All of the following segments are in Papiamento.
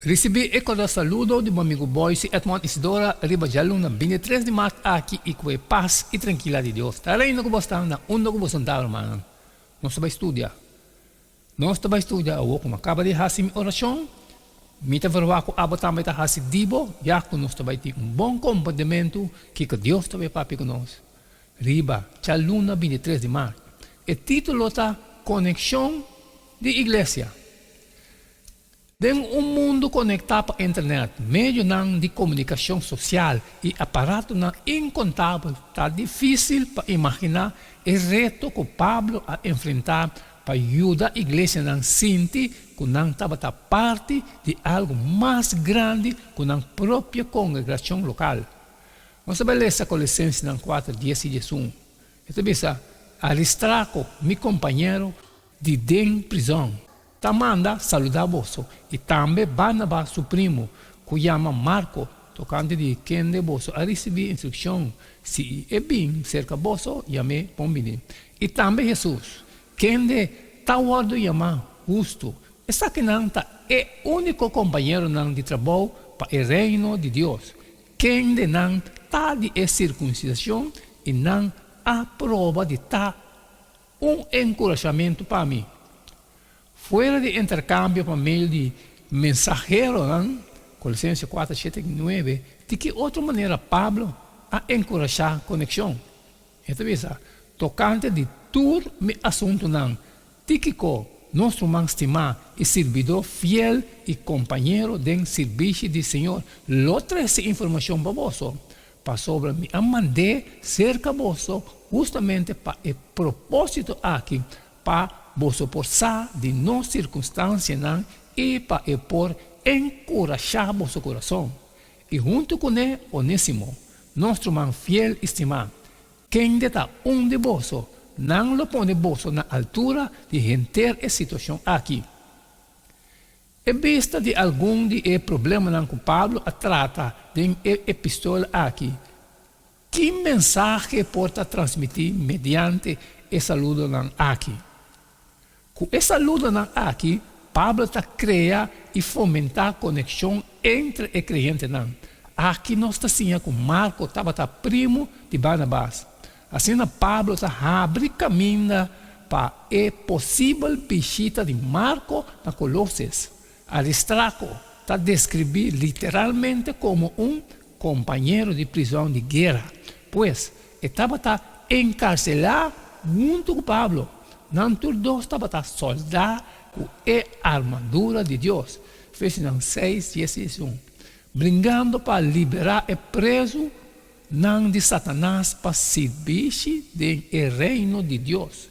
Risibí e kordial saludo di bo amigu Boyce Edmond Isidora riba djaluna bintitres di mart aki i ku e pas i trankila di Dios ta reina ku bo stan na unda ku bo sentá rumannan. Nos ta bai studia. Nos ta bai studia awor ku mi a kaba di hasi mi orashon. Mi ta verwagt ku abo tambe ta hasi di bo ya ku nos ta bai tin un bon komprendementu kiko Dios ta bai papia ku nos riba djaluna bintitres di mart. E título ta Konekshon di Iglesia. Den un mundu konektá pa internet, medionan di komunikashon sosial i aparatonan inkontabel, ta difísil pa imaginá e reto ku Pablo a enfrentá pa yuda iglesianan sinti ku nan tabata parti di algu mas grandi ku nan propio kongregashon lokal. Nos ta bai lesa Kolosensenan kuater, dies i diesun. E ta bisa, Aristrako, mi kompañero di den prizòn, Ta manda saludá boso, i tambe Barnabas su primu, ku yama Marko, tokante di kende boso a risibí instrukshon, si e bin serka boso, yam'é pon bini. I tambe Hesus, kende ta wòrdu yamá Hustu. Esakinan ta e úniko kompañeronan di trabou pa e Reino di Dios, kende nan ta di e sirkunsidashon i nan a proba di ta Un enkurashamentu pa mi. Fuera di interkambio pa medio di mensaheronan, Kolosense kuater, shete i nuebe, di ki otro manera Pablo a enkurashá konekshon? E ta bisa, Tokante di tur mi asuntunan, Tíkiko, nos ruman stimá i sirbidó fiel i kompañero den sirbishi di Señor, lo trese informashon pa boso. Pasobra mi a mand'é serka boso hustamente pa e propósito aki, pa boso por sa di nos sirkunstansianan i pa e por enkurashá boso kurason. I huntu kuné Onésimo, nos ruman fiel i stimá, kende ta un di boso, nan lo pone boso na altura di henter e situashon aki. E bista di algun di e problemanan ku Pablo a trata den e epistola aki, ki mensahe por ta transmití mediante e saludonan aki? Ku e saludonan aki, Pablo ta krea i fomentá konekshon entre e kreyentenan. Aki nos ta siña ku Marko tabata primu di Barnabas. Asina Pablo ta habri kaminda pa e posibel bishita di Marko na Koloses. Aristrako ta deskribí literalmente komo un kompañero di prizòn di guera. Pues, e tabata enkarselá huntu ku Pablo. Nan tur dos tabata sòldá ku e armadura di Dios, Efesionan seis, dies i diesun, bringando pa liberá e prezu Nan di Satanas pa sirbishi den e Reino di Dios.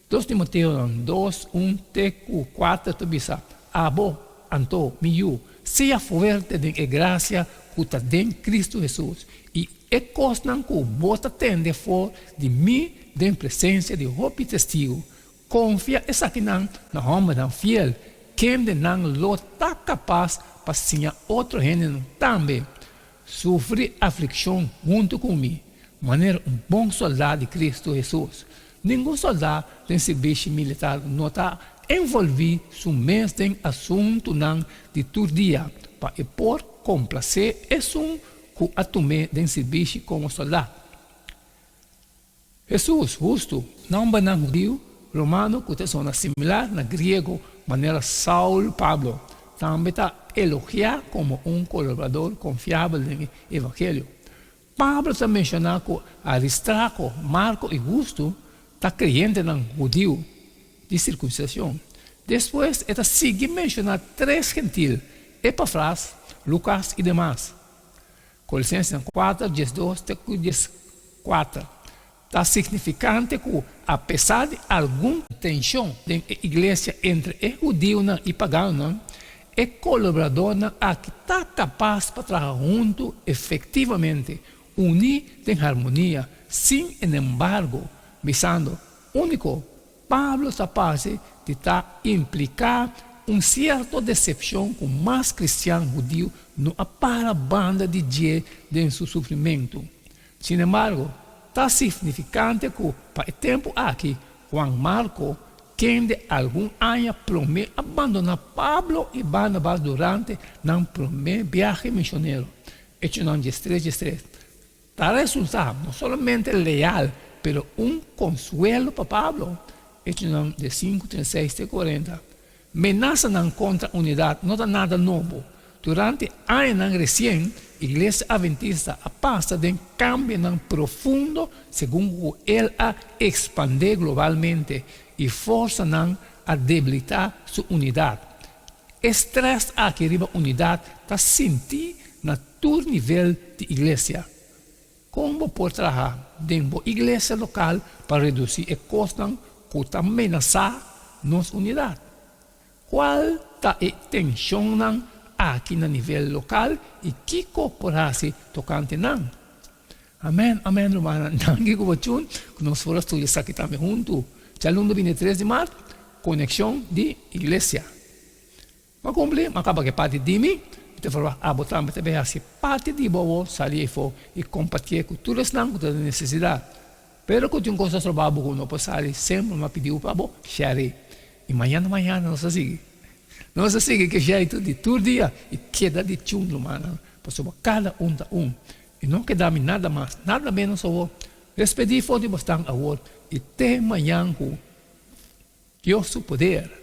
Dos Timoteonan dos, un te ku kuater ta bisa, Abo, anto, mi yu, sea fuerte den e grasia ku ta den Kristu Hesus, i e kosnan ku bo ta tende for di mi den presensia di hopi testigu, konfia esakinan na hòmbernan fiel, kende nan lo ta kapas pa siña otro hendenan tambe. Sufri aflikshon huntu ku mi, manera un bon soldá di Kristu Hesus. Ningun soldá den sirbishi militar no ta envolví su mes den asuntunan di tur dia pa e por komplasé esun ku a tum'é den sirbishi komo soldá. Hesus, hustu, nòmbernan hudiu romano ku ta sona similar na griego manera Saul, Pablo, tambe ta elogiá komo un kolaborador konfiabel den e evangelio. Pablo ta menshoná ku Aristrako, Marko i Hustu ta kreyentenan hudiu di sirkunsishon. Despues e ta sigui menshoná tres gentil, Epafras, Lukas i Demas. Kolosensenan kuater, diesdos te ku dieskuater, Ta signifikante ku apesar di algun tenshon den e iglesia entre e hudiunan i paganonan, e kolaboradornan aki ta kapas pa traha huntu efektivamente, uní den harmonia, sin enembargo, bisando, Úniko Pablo ta parse di ta impliká un sierto desepshon ku mas kristian hudiu no a para banda di dje den su sufrimentu. Sinembargo, ta signifikante ku pa e tempu aki Juan Marko, kende algun aña promé a bandoná Pablo i Barnabas durante nan promé biahe misionero, Echonan 13, 13, ta resultá no solamente leal pero un konsuelo pa Pablo, Echonan 15, 36 te 40. Menasanan kontra unidat no ta nada nobo. Durante añanan resien, Iglesia Adventista a pasa den kambionan profundo segun ku el a ekspandé globalmente i forsanan a debilitá su unidat. E strès aki riba unidat ta sintí na tur nivel di iglesia. Kon bo por traha den bo iglesia lokal pa redusí e kosnan ku ta menasá nos unidat? Kual ta e tenshonnan aki na nivel lokal i kiko por hasi tokante nan? Amèn, amèn rumannan. Danki ku bo tjun ku nos por a studia esaki tambe huntu. Djalundu 23 di mart, Konekshon di Iglesia. M'a kumpli, m'a kaba ku e parti di mi, mi ta ferwagt abo tambe ta bay hasi parti di bo awor, sali eyfo i kompartié ku tur esnan ku ta den nesesidat. Pero ku tin un kos ta stroba bo ku no por sali, semper m'a pidi bo pa bo share. I mañana mañana nos ta sigui. Nos ta sigui ku e jeitu di tur dia i keda di chun rumannan, pasobra kada un ta un. I no keda mi nada mas, nada ménos awor. Despedí for di bosnan awor i te mañan ku Dios su poder.